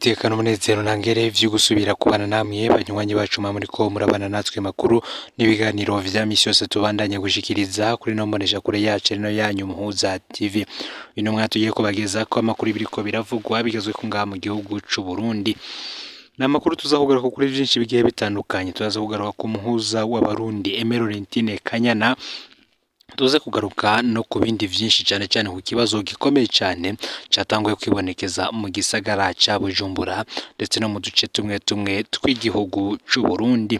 Niteka n'umunezero ntangere vyo gusubira kubana namwe banywanyi bacu muriko murabana natwe makuru n'ibiganiro vya misi yose tubandanye gushikiriza kuri no mbonesha kure yacu rino yanyu Muhuza TV. Uyu mwanya tugiye kubagezako amakuru biriko biravugwa bigezwe ko ngaha mu gihugu c'u Burundi. Ni amakuru tuza kugaruka kuri vyinshi bigiye bitandukanye, turaza kugaruka ku muhuza w'Abarundi Aimé Laurentine Kanyana, tuze kugaruka no ku bindi vyinshi cane cane ku kibazo gikomeye cane catanguye kwibonekeza mu gisagara ca Bujumbura ndetse no mu duce tumwe tumwe tw'igihugu c'u Burundi.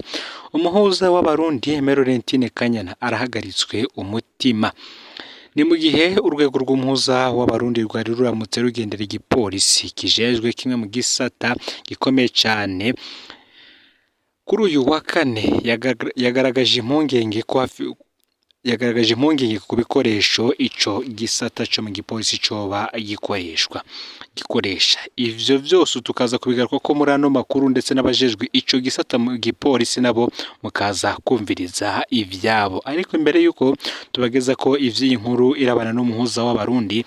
Umuhuza w'Abarundi Aimé Laurentine Kanyana arahagaritswe umutima. Ni mu gihe urwego rw'umuhuza w'Abarundi rwari ruramutse rugendera igipolisi kijejwe kimwe mu gisata gikomeye cane, kuri uyu wa kane yagaragaje impungenge ko yagaragaje impungenge ku bikoresho ico gisata co mu gipolisi coba gikoreshwa gikoresha. Ivyo vyose tukaza kubigaruka ko muri ano makuru, ndetse n'abajejwe ico gisata mu gipolisi nabo mukaza kumviriza ivyabo. Ariko imbere yuko tubageza ko ivy'iyi nkuru irabana n'umuhuza w'Abarundi,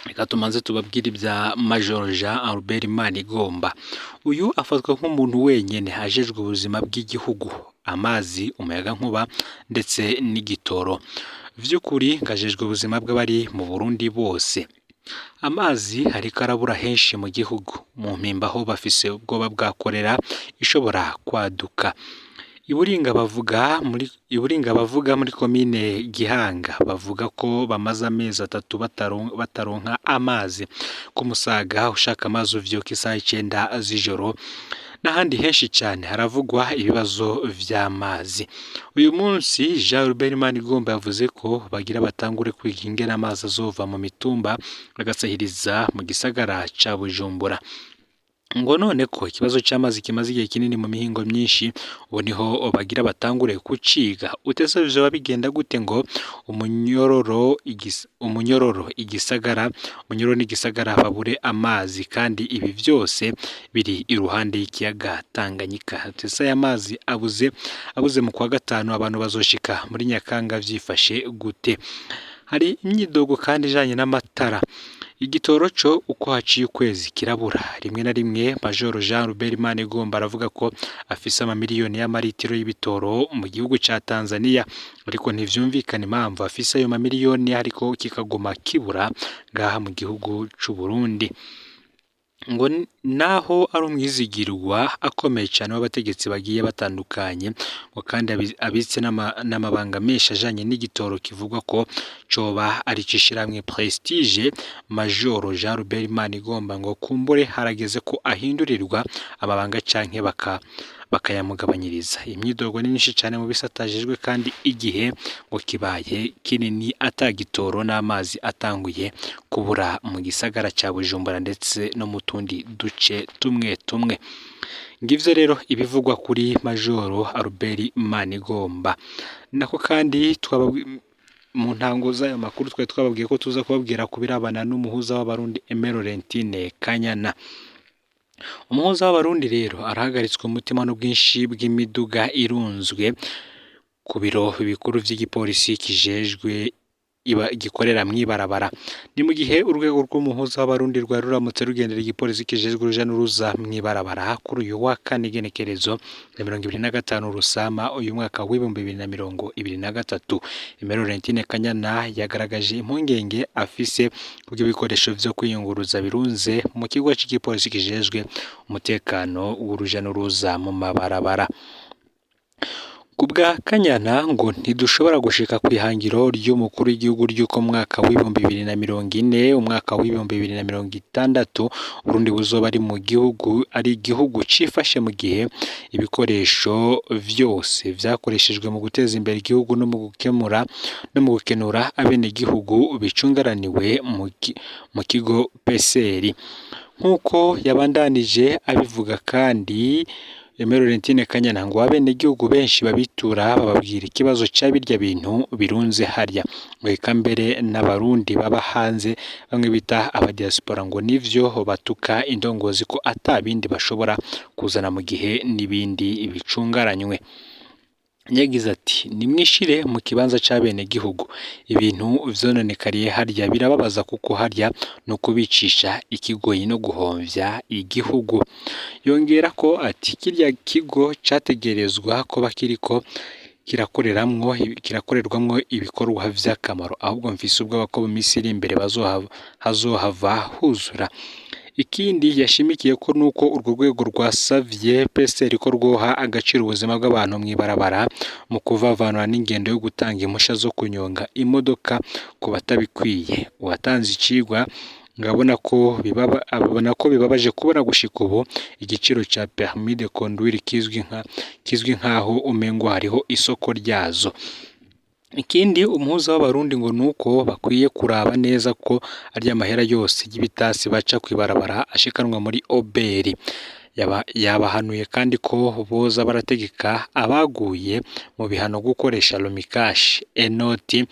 reka tumanze tubabwire ibya Major Jean Albert Manigomba. Uyu afatwa nk'umuntu wenyene ajejwe ubuzima bw'igihugu, amazi, umuyagankuba ndetse n'igitoro. Vy'ukuri ngajejwe ubuzima bw'abari mu Burundi bose. Amazi ariko arabura henshi mu gihugu, mu Mpimba ho bafise ubwoba bwa korera ishobora kwaduka. Iburinga bavuga muri komine Gihanga bavuga ko bamaze amezi 3 bataronka amazi. Ku Musaga ushaka amazi uvyuka isaha 9 z'ijoro, n'ahandi henshi cane haravugwa ibibazo vy'amazi. Uyu munsi Jean Albert Manigomba yavuze ko bagira batangure kwiga ingene amazi azova mu mitumba agasahiriza mu gisagara ca Bujumbura. Ngo none ko ikibazo c'amazi kimaze igihe kinini mu mihingo myinshi, ubu niho bagira batangure kuciga. Utese vyoba bigenda gute ngo umunyororo n'igisagara babure amazi, kandi ibi vyose biri iruhande y'ikiyaga Tanganyika? Utese aya mazi abuze mu kwa gatanu, abantu bazoshika muri Nyakanga vyifashe gute? Hari imyidogo kandi ijanye n'amatara. Igitoro co uko haciye ukwezi kirabura rimwe na rimwe. Major Jean Albert Manigomba aravuga ko afise amamiliyoni y'amaritiro y'ibitoro mu gihugu ca Tanzania, ariko ntivyumvikana impamvu afise ayo mamiliyoni ariko kikaguma kibura ngaha mu gihugu c'u Burundi. Ngo naho ari umwizigirwa akomeye cane w'abategetsi bagiye batandukanye, ngo kandi abitse n'amabanga menshi ajanye n'igitoro kivugwa ko coba ari ic'ishirahamwe Prestige, Major Jean Albert Manigomba ngo kumbure harageze ko ahindurirwa amabanga canke bakayamugabanyiriza. Imyidogo ni myinshi cane mu bisata ajejwe, kandi igihe ngo kibaye kinini ata gitoro n'amazi atanguye kubura mu gisagara ca Bujumbura ndetse no mu tundi duce tumwe tumwe. Ngivyo rero ibivugwa kuri Major Albert Manigomba. Nako kandi mu ntango z'ayo makuru twari twababwiye ko tuza kubabwira ku birabana n'umuhuza w'Abarundi Aimé Laurentine Kanyana. Umuhuza w'Abarundi rero arahagaritswe umutima n'ubwinshi bw'imiduga irunzwe ku biro bikuru vy'igipolisi kijejwe iba gikorera mw'ibarabara. Ni mu gihe urwego rw'umuhuza w'Abarundi rwari ruramutse rugendera igipolisi kijejwe uruja n'uruza mw'ibarabara kuri uyu wa kane, igenekerezo ya 25 Rusama uyu mwaka w'2023. Aimé Laurentine Kanyana yagaragaje impungenge afise kubw'ibikoresho vyo kwiyunguruza birunze mu kigo c'igipolisi kijejwe umutekano w'uruja n'uruza mu mabarabara. Ku bwa Kanyana, ngo ntidushobora gushika kw'ihangiro ry'umukuru w'igihugu ry'uko mu mwaka w'2040, umwaka w'2060 Uburundi buzoba ari mu gihugu ari igihugu cifashe mu gihe ibikoresho vyose vyakoreshejwe mu guteza imbere igihugu no mu gukemura no mu gukenura abenegihugu bicungaraniwe mu kigo PCR. Nk'uko yabandanije abivuga kandi Aimé Laurentine Kanyana, ngo abenegihugu benshi babitura bababwira ikibazo ca birya bintu birunze harya, ngo eka mbere n'Abarundi baba hanze bamwe bita abadiaspora ngo nivyo batuka indongozi ko ata bindi bashobora kuzana mu gihe n'ibindi bicungaranywe. Yagize ati "Nimwishire mu kibanza c'abenegihugu, ibintu vyononekariye harya birababaza kuko harya ni ukubicisha ikigoyi no guhomvya igihugu." Yongerako ati "Kirya kigo categerezwa kuba kiriko kirakorerwamwo ibikorwa vy'akamaro, ahubwo mfise ubwoba ko mu misi iri imbere hazohava huzura." Ikindi yashimikiye ko nuko urwo rwego rwasavye PSR ko rwoha agaciro ubuzima bw'abantu mw'ibarabara mu kuvavanura n'ingendo yo gutanga impusha zo kunyonga imodoka ku batabikwiye. Uwatanze icigwa ngo abona ko bibabaje kubona gushika ubu igiciro ca permis de conduire kizwi nkaho umengo hariho isoko ryazo. Ikindi umuhuza w'abarundi ngo nuko bakwiye kuraba neza ko arya mahera yose y'ibitasi baca kw'ibarabara ashikanwa muri OBR. Yabahanuye kandi ko boza barategeka abaguye mu bihano gukoresha Lumicash, enoti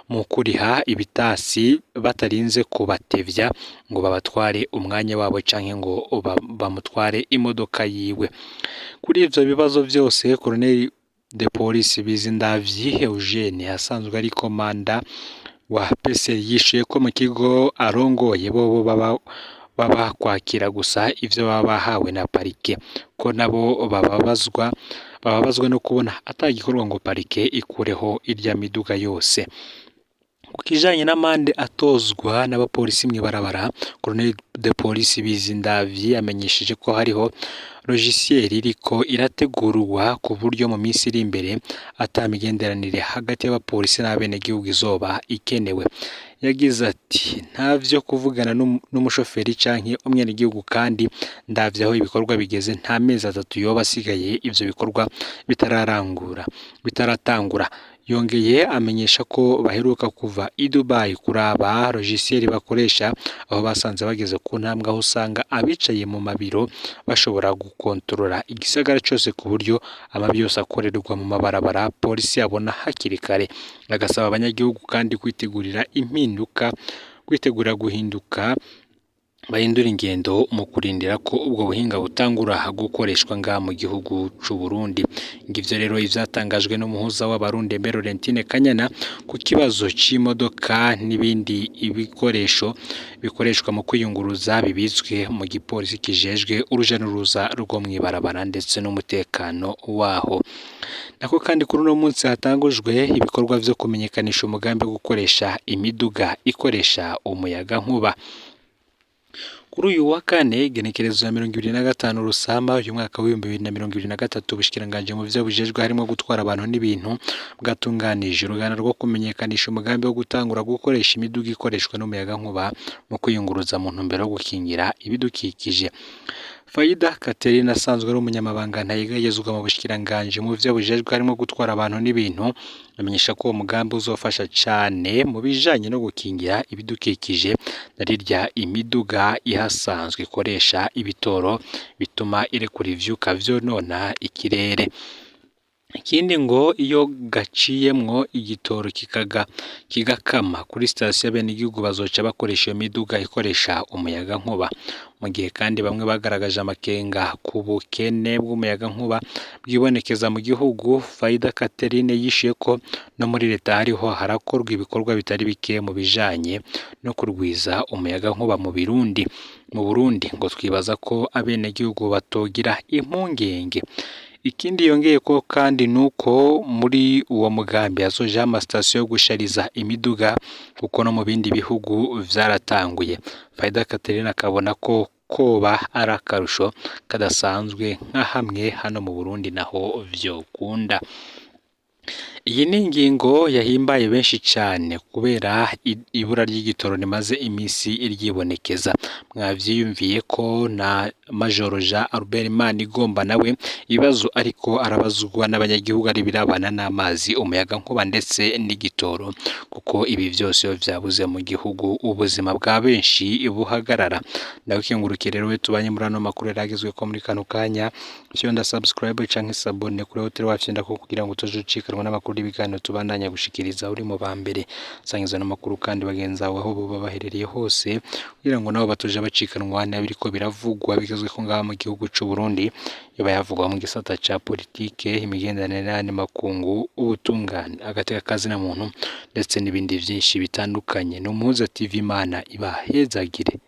mu kuriha ibitasi batarinze kubatevya ngo babatware umwanya wabo canke ngo bamutware imodoka yiwe. Kuri ivyo bibazo vyose, Colonel de Police Bizindavyi Eugene asanzwe ari komanda wa PSR yishuye ko mu kigo arongoye bobo baba kwakira gusa ivyo baba bahawe na parike, ko nabo bababazwa no kubona atagikorwa ngo parike ikureho irya miduga yose. Ku kijanye n'amande atozwa n'abapolisi mw'ibarabara, Colonel de Police Bizindavyi amenyesheje ko hariho logiciel iriko irategurwa ku buryo mu minsi iri imbere ata migenderanire hagati y'abapolisi n'abenegihugu izoba ikenewe. Yagize ati "Ntavyo kuvugana n'umushoferi canke umwenegihugu, kandi ndavye aho ibikorwa bigeze nta mezi 3 yoba asigaye ivyo bikorwa bitaratangura." Yongeye amenyesha ko baheruka kuva i Dubai kuraba logiciel bakoresha, aho basanze bageze ku ntambwe aho usanga abicaye mu mabiro bashobora gukontorora igisagara cose ku buryo amabi yose akorerwa mu mabarabara polisi yabona hakiri kare. Agasaba abanyagihugu kandi kwitegurira impinduka, kwitegura guhinduka, bahindura ingendo mu kurindira ko ubwo buhinga butangura gukoreshwa ngaha mu gihugu c'u Burundi. Ngivyo rero ivyatangajwe n'umuhuza w'abarundi Aimé Laurentine Kanyana ku kibazo c'imodoka n'ibindi ibikoresho bikoreshwa mu kwiyunguruza bibitswe mu gipolisi kijejwe uruja n'uruza rwo mw'ibarabara ndetse n'umutekano waho. Nako kandi kuri uno munsi hatangujwe ibikorwa vyo kumenyekanisha umugambi wo gukoresha imiduga ikoresha umuyagankuba. Kuri uyu wa kane, igenekerezo ya 25 Rusama uyu mwaka w'2023, ubushikiranganji mu vyo bujejwe harimwo gutwara abantu n'ibintu bwatunganije uruganda rwo kumenyekanisha umugambi wo gutangura gukoresha imiduga ikoreshwa n'umuyagankuba mu kwiyunguruza mu ntumbero yo gukingira ibidukikije. Faida Catherine asanzwe ari umunyamabanga ntayegayezwa mu bushikiranganji mu vyo bujejwe harimwo gutwara abantu n'ibintu, amenyesha ko uwo mugambi uzofasha cane mu bijanye no gukingira ibidukikije na rirya imiduga ihasanzwe ikoresha ibitoro bituma irekura ivyuka vyonona ikirere. Ikindi ngo iyo gaciyemwo igitoro kigakama kuri sitasiyo, abenegihugu bazoca bakoresha iyo miduga ikoresha umuyagankuba. Mu gihe kandi bamwe bagaragaje amakenga ku bukene bw'umuyagankuba bwibonekeza mu gihugu, Faida Catherine yishuye ko no muri leta hariho harakorwa ibikorwa bitari bike mu bijanye no kurwiza umuyagankuba mu Birundi. Mu Burundi ngo twibaza ko abenegihugu batogira impungenge. Ikindi yongeye ko kandi nuko muri uwo mugambi hazojaho amasitasiyo yo gushariza imiduga, kuko no mu bindi bihugu vyaratanguye. Faida Catherine akabona ko koba ari akarusho kadasanzwe nka hamwe hano mu Burundi naho vyokunda. Iyi ni ingingo yahimbaye benshi cane kubera ibura ry'igitoro rimaze imisi ryibonekeza. Mwavyiyumviye ko na Majoro Jean Albert Manigomba nawe ibibazo ariko arabazwa n'abanyagihugu ari birabana n'amazi, umuyagankuba ndetse n'igitoro, kuko ibi vyose iyo vyabuze mu gihugu ubuzima bwa benshi buhagarara. Ndagukengurukiye rero we tubanye muri ano makuru yaragezweko muri kano kanya. Fyonda subscribe canke s'abonner kuri hoteli wafyonda ko kugira ngo utazocikanwa n'amakuru. amakuru y'ibiganiro tubandanya gushikiriza uri mu ba mbere. Sangiza n'amakuru kandi bagenzi bawe aho boba baherereye hose, kugira ngo nabo batoja bacikanwa n'ibiriko biravugwa bigezweko ngaha mu gihugu c'u Burundi, yoba yavugwa mu gisata ca politike, imigenderanire n'ayandi makungu, ubutungane, agateka kazina muntu, ndetse n'ibindi vyinshi bitandukanye. Ni Umuhuza TV, Imana ibahezagire.